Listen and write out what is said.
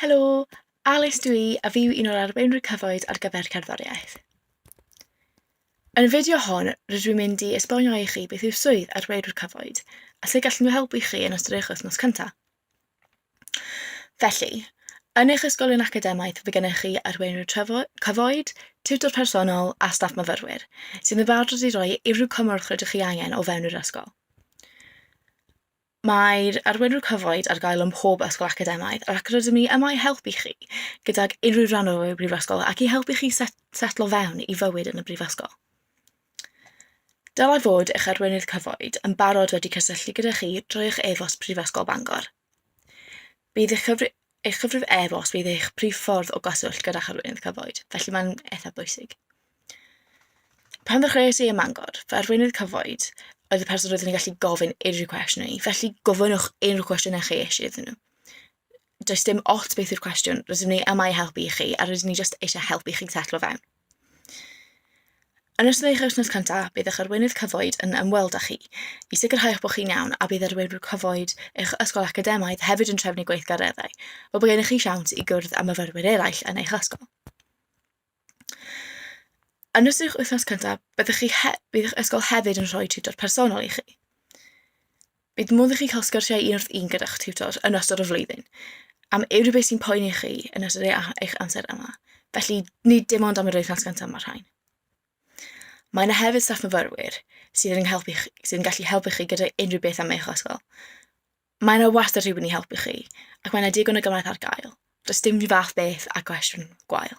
Helo, Alys dw i a fi yw un o'r arweinwyr cyfoed ar gyfer cerddoriaeth. Yn y fideo hon, rydw i'n mynd i esbonio i chi beth yw swydd arweinwyr cyfoed a sut gallen nhw helpu chi yn ystod eich wythnos cyntaf. Felly, yn eich ysgolion academaidd fe gennych chi arweinwyr cyfoed, tiwtor personol a staff myfyrwyr, sydd yn barod i roi unrhyw cymorth rydych chi angen o fewn yr ysgol. Mae'r arweinwyr cyfoed ar gael ym mhob ysgol academaidd ac rydym ni yma i helpu chi gydag unrhyw ran o'r brifysgol ac i helpu chi set setlo fewn i fywyd yn y brifysgol. Dylai fod eich arweinydd cyfoed yn barod wedi cysylltu gyda chi drwy eich e-bost Prifysgol Bangor. Bydd eich cyfri eich cyfrif e-bost bydd eich prif ffordd o gyswllt gyda'ch arweinydd cyfoed, felly mae'n eitha bwysig. Pan ddechreuais i ym Mangor, fy arweinydd cyfoed oedd y person roeddwn i'n gallu gofyn unrhyw cwestiwn i, felly gofynnwch unrhyw cwestiynau chi eisiau iddyn nhw. Does dim ots beth yw'r cwestiwn, rydym ni yma i helpu i chi a rydym ni jyst eisiau helpu chi setlo fewn. Yn ystod eich wythnos cyntaf, bydd eich arweinydd cyfoed yn ymweld â chi i sicrhau eich bod chi'n iawn a bydd arweinwyr cyfoed eich ysgol academaidd hefyd yn trefnu gweithgareddau fel bod gennych chi siawns i gwrdd â myfyrwyr eraill yn eich ysgol. Yn ystod eich wythnos cyntaf, byddwch chi he- bydd eich ysgol hefyd yn rhoi tiwtor personol i chi. Bydd modd i chi cael sgyrsiau un wrth un gyda'ch tiwtor yn ystod y flwyddyn am unrhyw beth sy'n poeni chi yn ystod eich amser yma. Felly, nid dim ond am yr wythnos gyntaf mae'r rhain. Mae yna hefyd staff myfyrwyr sydd yn helpu, sydd yn gallu helpu chi gyda unrhyw beth am eich ysgol. Mae yna wastad rhywun i helpu chi, ac mae yna digon o gymorth ar gael. Does dim fath beth a cwestiwn gwael.